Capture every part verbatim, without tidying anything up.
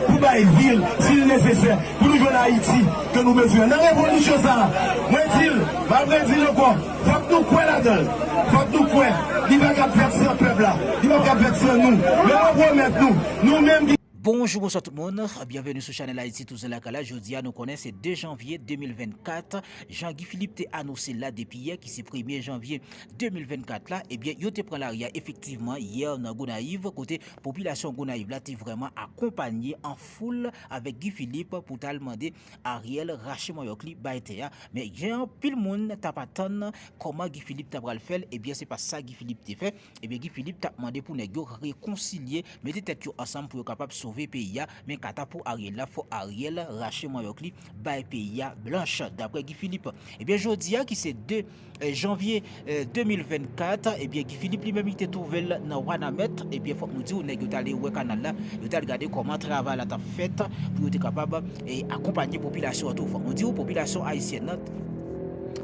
Pou bay vi l, si l nesesè, pou nou jwenn Ayiti ke nou bezwen. Nan revolisyon sa a, mwen di l, m ap redi l ankò, fòk nou kwè ladan l. Fòk nou kwè. Li pa kab fèt san pèp la. Li pa kab fèt san nou. Men mwen pwomèt nou, nou menm ki Bonjou, bonswa tout moun. Byenveni sou chanèl Ayiti Tousen Lakay la. Jodi a, nou konnen se de janvye de mil vennkat. Jan Guy Philippe te anonse l la depi yè, ki se premye janvye de mil vennkat la, ebyen, yo te pran lari a efektivman yè nan Gonayiv, kote popilasyon Gonayiv la te vrèman akonpanye an foul avèk Guy Philippe pou t al mande Ariel rache manyòk li bay tè a. Men gen anpil moun t ap atann kòman Guy Philippe ta pral fè l, ebyen, se pa sa Guy Philippe te fè. Ebyen, Guy Philippe t ap mande pou nèg yo rekonsilye, mete tèt yo ansanm pou yo kapab sove peyi a. Men kata pou Ariel la, fò Ariel rache manyòk li, bay peyi a blanch, dapre Guy Philippe. Ebyen, jodi a, ki se de, eh, janvye, eh, de mil vennkat, ebyen, Guy Philippe li menm, li te twouve l nan Wanament. Ebyen, fòk nou di w, nèg yo t ale wè kanal la, yo t al gade kòman travay la t ap fèt, pou yo te kapab, eh, akonpanye popilasyon an tou. Fòk nou di w, popilasyon ayisyèn nan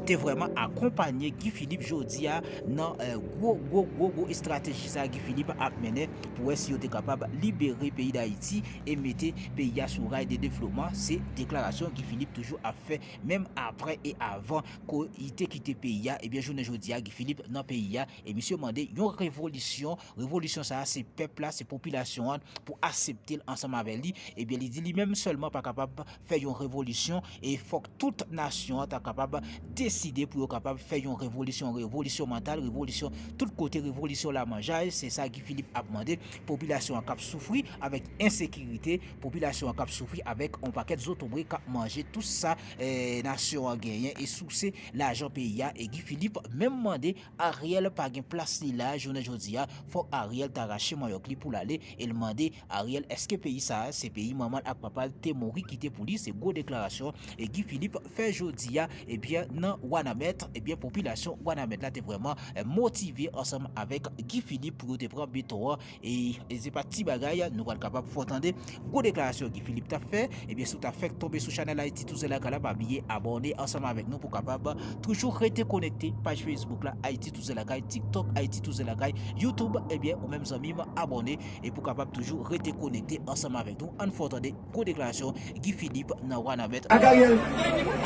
te vrèman akonpanye Guy Philippe jodi a nan, eh, gwo, gwo, gwo, gwo estrateji sa Guy Philippe ap mennen pou wè si yo te kapab libere peyi Dayiti e mete peyi a sou ray de devlopman. Se deklarasyon Guy Philippe toujou ap fè, menm apre e avan ke li te kite peyi a. Ebyen, jounen jodi a, Guy Philippe nan peyi a, e misye mande yon revolisyon. Revolisyon sa a, se pèp la, se popilasyon an, pou aksepte l ansanm avè li. Ebyen, li di li menm sèlman pa kapab fè yon revolisyon, e fòk tout nasyon an ta kapab deside pou yo kapab fè yon revolisyon, revolisyon mantal, revolisyon tout kote, revolisyon lamanjay. Se sa Guy Philippe ap mande. Popilasyon an k ap soufri avèk ensekirite, popilasyon an k ap soufri avèk yon pakèt zotobre k ap manje tout sa, eh, nasyon an genyen e souse lajan peyi a. E Guy Philippe menm mande Ariel pa gen plas li la, jounen jodi a, fòk Ariel ta rache manyòk li pou l ale, e l mande Ariel, èske peyi sa a, se peyi manman l ak papa l te mouri kite pou li? Se gwo deklarasyon e Guy Philippe fè jodi a, ebyen, nan Wanament. Ebyen, popilasyon Wanament la te vrèman, eh, motive ansanm avèk Guy Philippe pou yo te pran beton an, e, e se pa ti bagay, nou pral kapab fè w tande gwo deklarasyon Guy Philippe t ap fè. Ebyen, si w ta fèk tonbe sou chanèl Ayiti Tousen Lakay la, pa bliye abòne ansanm avèk nou pou kapab toujou rete konekte. Paj Facebook la, Ayiti Tousen Lakay, TikTok, Ayiti Tousen Lakay, YouTube, ebyen, ou menm zanmi m, abòne e pou kapab toujou rete konekte ansanm avèk nou. Ann fè w tande gwo deklarasyon Guy Philippe nan Wanament. Ak Ariel,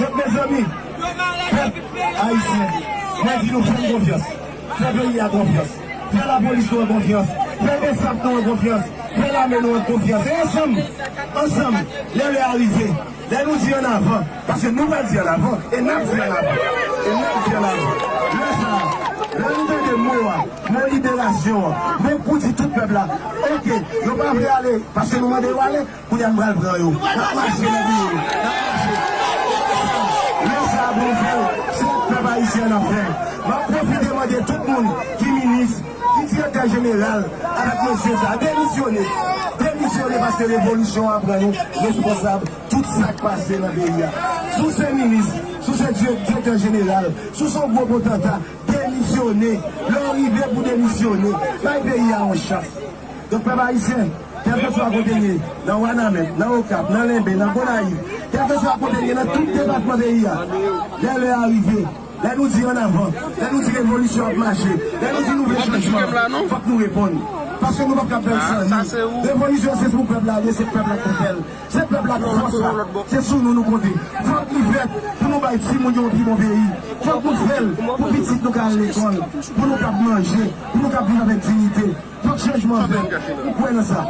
donk, mezanmi, pèp ayisyen, mwen di nou, fè m konfyans. Fè peyi a konfyans. Fè lapolis nou an konfyans. Fè besap nou an konfyans. Fè lame nou an konfyans. E ansanm, ansanm, lè lè a rive, lè nou di annavan, paske nou pral di annavan, e n ap di annavan, e n ap di annavan. Lè sa a, lè nou tande mo a, mo liberasyon an, men pou di tout pèp la, oke, yo pa vle ale, paske nou mande yo ale, kounye a m pral pran yo. N ap mache nan biro yo. N ap mache. Lè sa a, Bondye, se ak pèp ayisyen n ap fè l. M ap pwofite mande tout moun ki minis, ki direktè jeneral, avèk mesye sa a, demisyone. Demisyone paske revolisyon an pran nou responsab tout sa k pase nan peyi a. Si w se minis, si w se direktè jeneral, si w se yon gwo potanta, demisyone. Lè w rive pou demisyone, bay peyi a yon chans. Donk, pèp ayisyen, kèlkeswa kote n ye, nan Wanament, nan Okap, nan Lenbe, nan Gonayiv, kèlkeswa kote n ye, nan tout depatman peyi a, lè lè a rive, lè nou di annavan, lè nou di revolisyon ap mache, lè nou di nou vle chanjman, fòk nou reponn. Paske nou p ap ka fè l san nou. Revolisyon se pou pèp la, se pèp la ki fè l. Se pèp la ki fòs la. Se sou nou nou konte. Fòk li fèt pou nou bay timoun yo yon pi bon peyi. Fòk nou fè l pou pitit nou ka al lekòl, pou nou kab manje, pou nou kab viv avèk diyite. Fòk chanjman fèt. Ou kwè nan sa?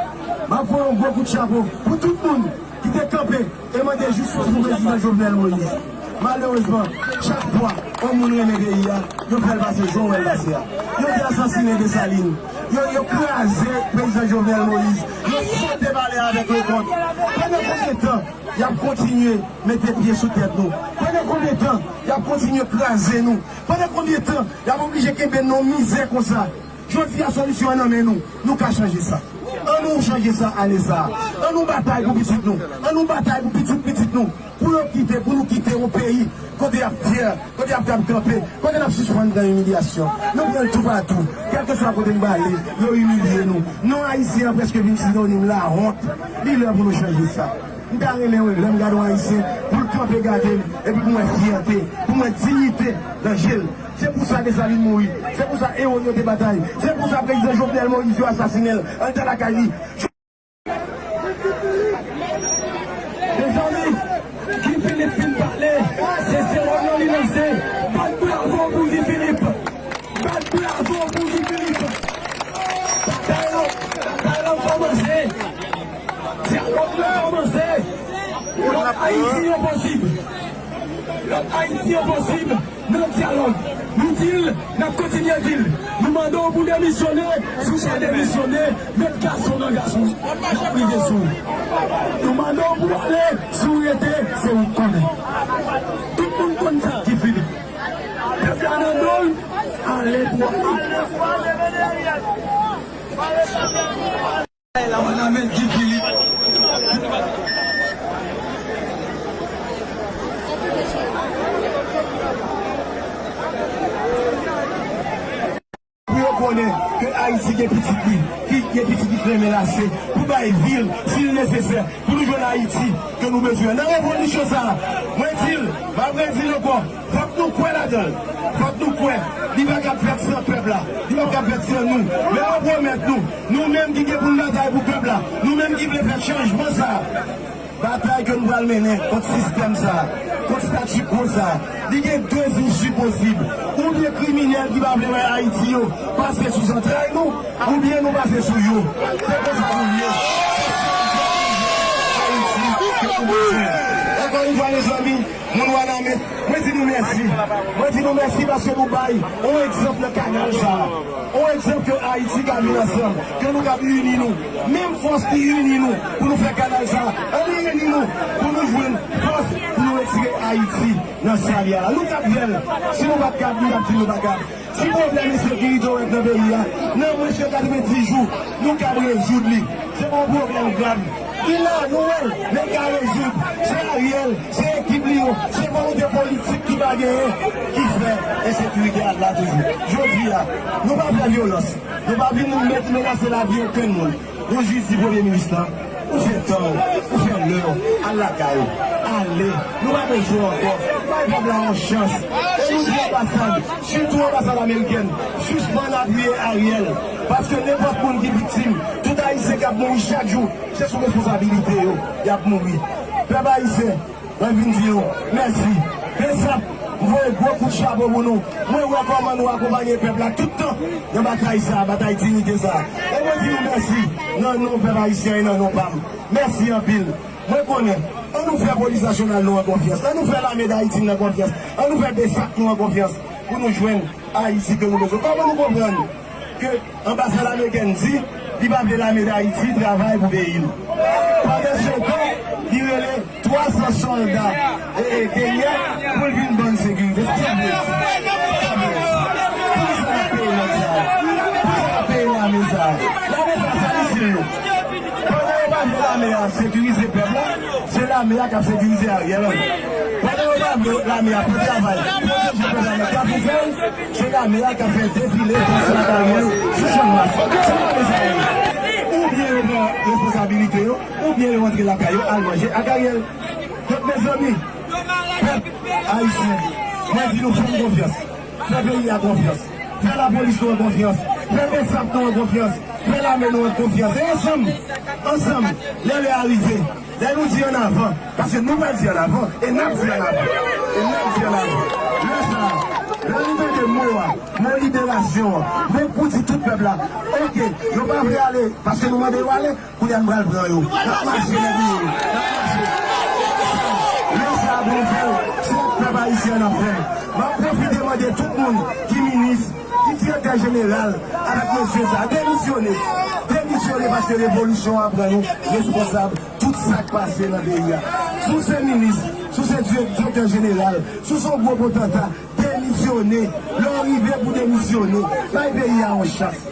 M ap voye yon gwo kout chapo pou tout moun ki te kanpe e mande jistis pou prezidan Jovenel Moïse. Malerezman, chak fwa yon moun renmen peyi a, yo fè l pase jan w wè l pase a. Yo te asasinen Desalin. Yo, yo kraze prezidan Jovenel Moïse. Yo sote pale avèk Lekòt. Pandan konbyen tan y ap kontinye mete pye sou tèt nou? Pandan konbyen tan y ap kontinye kraze nou? Pandan konbyen tan y ap oblije kenbe n nan mizè konsa? Jodi a, solisyon an nan men nou. Nou ka chanje sa. An nou chanje sa ane sa a. An nou batay pou pitit nou. An nou batay pou pitit pitit nou. Pou yo kite, pou nou kite yon peyi kote y ap fyè, kote y ap kab kanpe, kote n ap sispann pran imilyasyon. Nou pran l toupatou. Kèlkeswa kote n prale, yo imilye nou. Non ayisyen an prèske vin sinonim lawont. Li lè pou nou chanje sa. M ta renmen, wi, lè m gade yon ayisyen, pou l kanpe gade m, epi pou m wè fyète, pou m wè diyite nan je l. Se pou sa Desalin mouri. Se pou sa ewo n yo te batay. Se pou sa prezidan Jovenel Moïse yo asasinen l anndan lakay li. Mezanmi, Guy Philippe fin pale, se sewòm nan li lanse. Bat bravo pou Guy Philippe. Bat bravo pou Guy Philippe. Batay la, batay la kòmanse. Dyalòg la kòmanse. Lòt Ayiti an posib. Lòt Ayiti an posib. Nan dyalòg, nou di l, n ap kontinye di l. Nou mande w pou demisyone, si w pa demisyone, met gason nan gason, n ap rive sou ou. Nou mande w pou w ale, si w rete, se ou k konnen. Tout moun konn sa ki fini. Pèp la nan do l, ale pou w ale. Sa e la w nan men Guy Philippe. Pou yo konnen ke Ayiti gen pitit li, ki gen pitit li k renmen lase, pou bay vi l, si l nesesè, pou nou jwenn Ayiti ke nou bezwen. Nan revolisyon sa a, mwen di l, m ap redi l ankò, fòk nou kwè ladan l. Fòk nou kwè. Li pa kab fèt san pèp la. Li pa kab fèt san nou. Men mwen pwomèt nou, nou menm ki gen pou n batay pou pèp la, nou menm ki vle fè chanjman sa a, batay ke nou pral mennen kont sistèm sa a, kont statu quo sa a, li gen de isi posib. Oubyen kriminèl ki pa vle wè Ayiti yo pase sou zantray nou, oubyen nou pase sou yo. Se konsa nou ye. Ayiti, se pou nou. Ankò yon fwa, mezanmi, moun Wanament, mwen di nou mèsi. Mwen di nou mèsi paske nou bay yon egzanp nan kanal sa a. Yon egzanp ke Ayiti ka vin ansanm, ke nou kab ini nou. Menm fòs ki ini nou pou nou fè kanal sa a, ann ini nou pou nou jwenn fòs pou nou retire Ayiti nan sa l ye a la. Nou kab fè l. Si nou pa t kab, nou t ap di nou pa kab. Si pwoblèm ensekirite w wè k nan peyi a, nan mwens ke katrevenndis jou, nou kab rezoud li. Se pa yon pwoblèm grav. Li la, nou wè l, men l ka rezoud. Se Ariel, se ekip li yo, se volonte politik ki pa genyen, ki fè ensekirite a la toujou. Jodi a, nou pa fè vyolans. Nou pa vin met menase lavi okenn moun. Nou jis di Premye Minis la, ou fè tan w, ou fè lè w, al lakay ou. Ale. Nou pa bezwen w ankò. Bay pèp la yon chans. E nou di anbasad, sitou anbasad amerikèn, sispann apiye Ariel. Paske nenpòt moun ki viktim, tout Ayisyen k ap mouri chak jou, se sou responsabilite yo y ap mouri. Pèp ayisyen, mwen vin di nou mèsi. Bsap, m voye gwo kout chapo pou nou. Mwen wè kòman nou akonpaye pèp la tout tan nan batay sa a, batay diyite sa a. E mwen di nou mèsi nan non pèp ayisyen e nan non pa m. Mèsi anpil. Mwen konnen, ann nou fè Polis Nasyonal nou an konfyans. Ann nou fè Lame Dayiti n nan konfyans. Ann nou fè bsap nou an konfyans pou nou jwenn Ayiti ke nou bezwen. Kòman nou konprann ke anbasad amerikèn di li pa vle Lame Dayiti travay pou peyi l? Pandansetan, li rele twa san sòlda, e, e, kenyan pou l vin ban n sekirite. Sa vle di, sa vle di, poukisa n ap peye nèg sa yo? Poukisa n ap peye lame sa yo? Lame sa, sa itil yo. Pandan yo pa vle lame a sekirize pèp la, se lame a k ap sekirize Ariel. Pandan yo pa vle lame a pou travay, pwoteje pèp la nan Kafou Fèy, se lame a k ap fè defile, danse ak Ariel sou Channmas. Se lame sa yo ye. Oubyen yo pran responsabilite yo, oubyen yo rantre lakay yo al manje ak Ariel. Donk, mezanmi, pèp ayisyen, mwen di nou, fè m konfyans. Fè peyi a konfyans. Fè lapolis nou an konfyans. Fè bsap nou an konfyans. Fè lame nou an konfyans. E ansanm, ansanm, lè lè a rive, lè nou di annavan, paske nou pral di annavan, e n ap di annavan, e n ap di annavan. Lè sa a, lè nou tande mo a, mo liberasyon an, mo pou di tout pèp la, oke, yo pa vle ale, paske nou mande yo ale, kounye a nou pral pran yo. N ap mache, nèg nou ye. N ap mache. Lè sa a pou nou fè l, se ak pèp ayisyen an n ap fè l. M ap pwofite mande tout moun ki minis, ki direktè jeneral, avèk mesye sa a, demisyone. Demisyone paske revolisyon an pran nou responsab tout sa k pase nan peyi a. Si w se minis, si w se direk-, direktè jeneral, si w se yon gwo potanta, demisyone. Lè w rive pou demisyone, bay peyi a yon chans.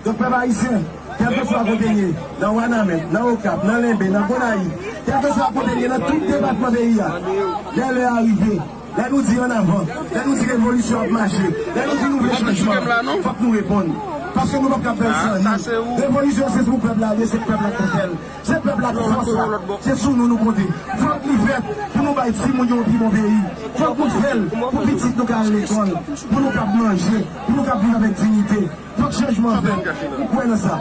Donk, pèp ayisyen, kèlkeswa kote n ye, nan Wanament, nan Okap, nan Lenbe, nan Gonayiv, kèlkeswa kote n ye, nan tout depatman peyi a, lè lè a rive, lè nou di annavan, lè nou di revolisyon ap mache, lè nou di nou vle chanjman, fòk nou reponn. Paske nou p ap ka fè l san nou. Revolisyon se pou pèp la, se pèp la k pou fè l. Se pèp la k fòs la. Se sou nou nou konte. Fòk li fèt pou nou bay timoun yo yon pi bon peyi. Fòk nou fè l pou pitit nou ka al lekòl, pou nou kab manje, pou nou kab viv avèk diyite. Fòk chanjman fèt. Ou kwè nan sa?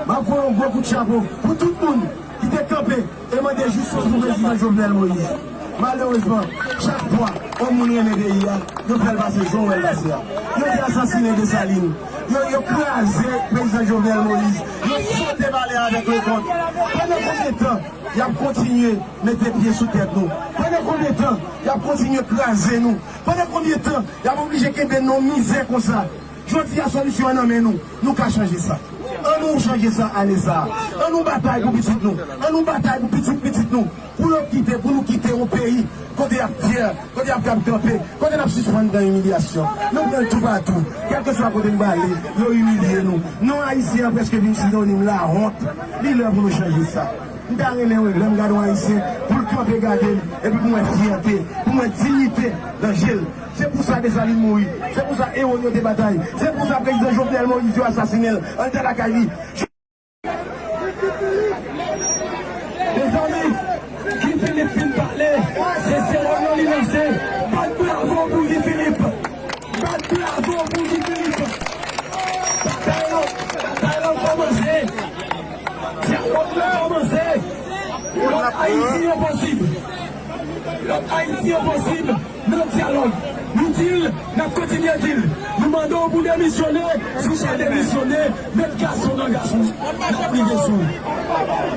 M ap voye yon gwo kout chapo pou tout moun ki te kanpe e mande jis Pou prezidan Jovenel Moïse. Malerezman, chak fwa yon moun renmen peyi a, yo fè l pase jan w wè l pase a. Yo te asasinen Desalin. Yo, yo kraze prezidan Jovenel Moïse. Yo sote palè avèk lekòt. Pandan konbyen tan y ap kontinye mete pye sou tèt nou? Pandan konbyen tan y ap kontinye kraze nou? Pandan konbyen tan y ap oblije kenbe nou nan mizè konsa? Jodi a, solisyon an nan men nou. Nou ka chanje sa. An nou chanje sa ane sa a. An nou batay pou pitit nou. An nou batay pou pitit pitit nou. Pou yo kite, pou nou kite yon peyi kote y ap fyè, kote y ap kab kanpe, kote n ap sispann pran imilyasyon. Nou pran l toupatou. Kèlkeswa kote n prale, yo imilye nou. Non Ayisyen an prèske vin sinonim lawont. Li lè pou nou chanje sa. M ta renmen wè lè m gade yon Ayisyen pou l kanpe gade m, epi pou m wè fyète, pou m wè diyite nan je l. Se pou sa Desalin mouri. Se pou sa ewo n yo te batay. Se pou sa prezidan Jovenel Moïse yo asasinen l anndan lakay li. Mezanmi, Guy Philippe fin pale. Se sewòm nan li lanse. Bat bravo pou Guy Philippe. Bat bravo pou Guy Philippe. Batay la, batay la kòmanse. Dyalòg la kòmanse. Lòt Ayiti an posib. Lòt Ayiti an posib. Nan dyalòg, nou di l, n ap kontinye di l. Nou mande w pou demisyone, si w pa demisyone, met gason nan gason. N ap rive sou ou.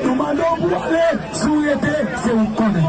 Nou mande w pou w ale, si w rete, se ou k konnen.